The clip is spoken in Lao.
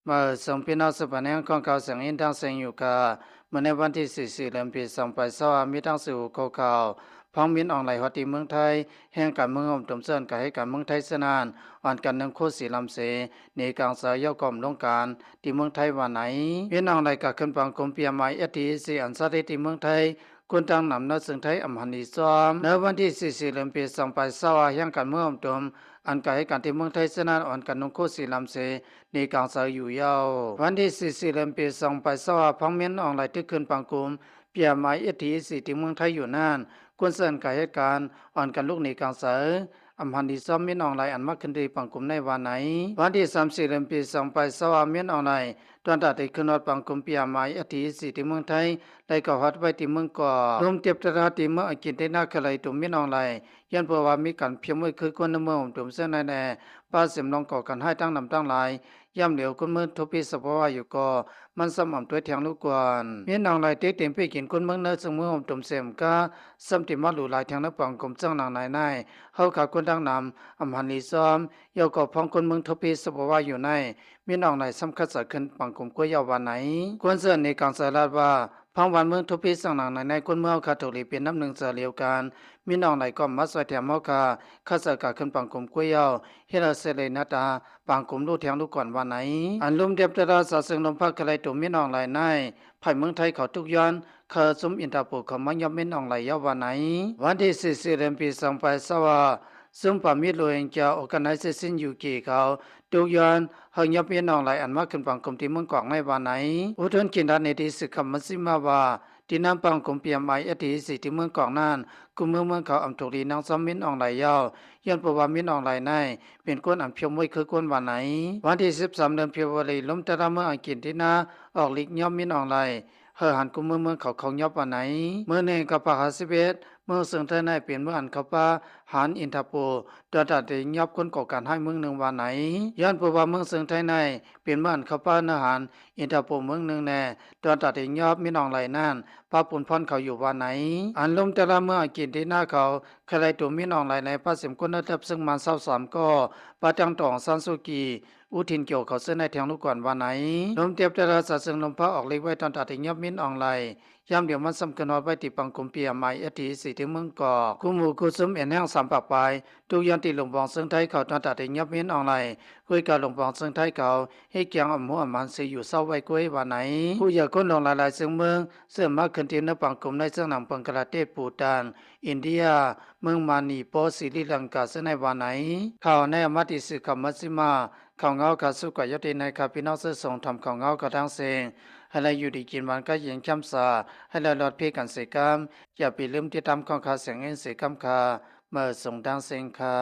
ມາເຊີນພີ່ນ້ອງສູ່ຟັງຂ່າວສຽງອິນທາງເຊງຢູ່ກາ. ເມື່ອໃນວັນທີສີ່ ສີ່ເດືອນ ປີສອງພັນຊາວຫ້າ ມີຕາງຊື່ຫົວຂໍ້ຂ່າວ ພັງມິນອອງໄລຮອດທີ່ເມືອງໄທ, ແຫ່ງການເມືອງຮ່ວມຕົມເຊີນການເຮັດການເມືອງໄທເທື່ອນັ້ນ ອ່ອນກັນໜຶ່ງໂຄສີລຳເສ ໜີກາງສາຍເຍົາກອມລົງການທີ່ເມືອງໄທວ່າໃນ. ມິນອອງໄລກາຂຶ້ນປາງກຸມ ພີເອັມໄອ ເອັສທີອີຊີ ອັນຊາດເຮັດທີ່ເມືອງໄທ ຄົນຕ່າງນຳໃນເຊີງໄທອຳຫັນດີຊອມ. ໃນວັນທີສີ່ ສີ່ເດືອນ ປີສອງພັນຊາວຫ້າ ແຫ່ງການເມືອງຮ່ວມຕົມ ອັນກາເຮັດການທີ່ເມືອງໄທເທື່ອນັ້ນ ອ່ອນກັນໜຶ່ງໂຄສີລຳເສ ໜີກາງສາຍຢູ່ເຍົາ. ວັນທີສີ່ ສີ່ເດືອນ ປີສອງພັນຊາວຫ້າ ພັງມິນອອງໄລຖືກຂຶ້ນປາງກຸມ ພີເອັມໄອ ເອັສທີອີຊີ ທີ່ເມືອງໄທຢູ່ນັ້ນ ຄົນເຊີນກາເຮັດການ ອ່ອນກັນລຸກໜີກາງສາຍ ອຳຫັນດີຊອມມິນອອງໄລ ອັນມາຂຶ້ນທີ່ປາງກຸມໃນວ່າໃນ. ວັນທີສາມ ສີ່ເດືອນ ປີສອງພັນຊາວຫ້າ ມິນອອງໄລ ຕອນຕາໄດ້ຂຶ້ນຮອດປາງກຸມ ພີເອັມໄອ ເອັສທີອີຊີ ທີ່ເມືອງໄທ ໄດ້ເຂົ້າຮອດໄວ້ທີ່ເມືອງກອກ. ລົມເຕັບຕະລາທີ່ເມືອງອາເຈນຕິນາ ຄະໄລໂຕມິນອອງໄລ ຍ້ອນເພາະວ່າມີການພຽມໄວ້ຄືຄົນໃນເມືອງຮ່ວມຕົມເຊີນໃນແດ່ ປາເສມລອງກໍ່ການຮ້າຍທັງນ້ຳທັງຫຼາຍ. ຍາມດຽວຄົນເມືອງທຸກພິສະພາວະຢູ່ກໍ ມັນຊ້ຳອຳຕົວແທງລູກກວນ. ມິນອອງໄລເຕັກເຕັມເພກິນຄົນເມືອງເນີ ເຊິ່ງເມືອງຮ່ວມຕົມເສມກາ ຊ້ຳທີ່ມາຫຼູຫຼາຍແທງໃນປາງກຸມເຊິ່ງນາງນາຍໃນ ເຮົາຂາຄົນທັງນຳ ອຳຫັນດີຊອມ ເຍົາກໍພັງຄົນເມືອງທຸກພິສະພາວະຢູ່ໃນ ມິນອອງໄລຊ້ຳຄັດສາຍຂຶ້ນປາງກຸມກວ່າເຍົາວ່າໃນ. ຄົນເຊີນໜີກາງສາຍລາດວ່າ ພັງບ້ານເມືອງທຸກພິເຊິ່ງນາງນາຍໃນ ຄົນເມືອງເຮົາຂາທຸກລີເປັນນ້ຳໜຶ່ງເຊື້ອລຽວກັນ. ມິນອອງໄລກໍມາຊ່ວຍແຖມເຮົາຂາ ຄັດສາຍກາຂຶ້ນປາງກຸມກວ່າເຍົາ ເຮັດໃຫ້ເສລີໜ້າຕາ ປາງກຸມລູກແທງລູກກວນວ່າໃນ. ອັນລົມເຕັບຕະລາສາເຊິ່ງລົມພັດຄະໄລໂຕມິນອອງໄລໃນ ໃຜເມືອງໄທເຂົາທຸກຍ້ອນ ເຂົາຊຸມອິນເຕີໂປເຂົ້າມາຍອບມິນອອງໄລເຍົາວ່າໃນ. ວັນທີສີ່ ສີ່ເດືອນ ປີສອງພັນຊາວຫ້າ ຊຸມປາມິດໂຣຮິງຈາ Organisation ຢູເຄ ເຂົາທຸກຍ້ອນ ເຮົາຍອບມິນອອງໄລ ອັນມາຂຶ້ນປາງກຸມທີ່ເມືອງກອກໃນວ່າໃນ. ອຸທຸນກິນດາເນຕີ ສື່ຂ່າວມັດຊິມາວ່າ ທີ່ນັ້ນປາງກຸມ ພີເອັມໄອ ເອັສທີອີຊີ ທີ່ເມືອງກອກນັ້ນ ກຸ່ມເມືອງເມືອງເຂົາອຳທຸກລີນາງຊອມມິນອອງໄລເຍົາ ຍ້ອນເພາະວ່າມິນອອງໄລໃນ ເປັນຄົນອັນພຽມໄວ້ຄືຄົນວ່າໃນ. ວັນທີສິບສາມ ເດືອນເຟບຣວາຣີ ລົມຕະລາເມືອງອາເຈນຕິນາ ອອກລິດຍອບມິນອອງໄລ ເຮີ່ຫັນກຸ່ມເມືອງເມືອງເຂົາເຂົ້າຍອບວ່າໃນ. ມື້ໜຶ່ງເກົ້າພັນຫ້າສິບເອັດ ເມືອງເຊີງໄທໃນ ເປັນເມືອງອັນເຂົ້າປ່າ ຫານອິນເຕີໂປ ຕອນຕາໄດ້ຍອບຄົນກໍ່ການຮ້າຍເມືອງໜຶ່ງວ່າໃນ. ຍ້ອນເພາະວ່າເມືອງເຊີງໄທໃນ ເປັນເມືອງອັນເຂົ້າປ່າເນື້ອຫານ ອິນເຕີໂປເມືອງໜຶ່ງແດ່ ຕອນຕາໄດ້ຍອບມິນອອງໄລນັ້ນ ປະປຸນພອນເຂົາຢູ່ວ່າໃນ. ອັນລົມແຕ່ລະເມືອງອາເຈນຕິນາເຂົາ ຄະໄລໂຕມິນອອງໄລໃນ ປະເສັມຄົນລະດັບເຊິ່ງມາຊາວສາມກໍ ປະຕັ້ງໂຕອອງຊານຊູກີ ອຸທິນໂຈເຂົາເຊີນໃນແທງລູກກວນວ່າໃນ. ລົມເຕັບແຕ່ລະສາເຊິ່ງລົມພາອອກລິດໄວ້ ຕອນຕາໄດ້ຍອບມິນອອງໄລ ຍາມດຽວມັນຊ້ຳຂຶ້ນຮອດໄວ້ທີ່ປັງກຸມ ພີເອັມໄອ ເອັສທີອີຊີ ທີ່ເມືອງກອກ. ຄູ່ໝູ່ຄູ່ຊຸມເອັນແຮງສາມປາກປາຍ ທຸກຍ້ອນທີ່ຫຼົງປອງເຊີງໄທເຂົາ ຕອນຕາໄດ້ຍອບມິນອອງໄລ ຄຸຍກັບຫຼົງປອງເຊີງໄທເຂົາ ເຮັດກຽງອຳຫົວອຳມັນຊື່ຢູ່ເຊົາໄວ້ກວຍວ່າໃນ. ຜູ້ຢາກຄົນຫຼົງຫຼາຍໆເຊິ່ງເມືອງ ເຊື່ອມາຂຶ້ນທີ່ເນື້ອປັງກຸມໃນເຊິ່ງໜັງບັງກະລາເທດ ພູຕານ ອິນເດຍ ເມືອງມານີ ປໍ ສີລິລັງກາ ເຊິ່ງໃນວ່າໃນ. ຂ່າວໃນອາມາຕິສື່ຂ່າວມັດຊິມາ ຂ່າວເງົາຂາວສຸກກວ່າຍອດດີໃນຂ້າພີ່ນ້ອງເຊີງຊົມທຳຂ່າວເງົາຂາວທາງເຊງ ໃຫ້ໄດ້ຢູ່ດີກິນຫວານກາຍເຢັນແຄມສາ ໃຫ້ໄດ້ລອດເພກັນເສກຳ ຢ່າໄປລືມຕິດຕາມຂອງຂ່າວສຽງເອັນເສກຳຄ່າ ເມີສົ່ງທາງເຊງຄ່າ.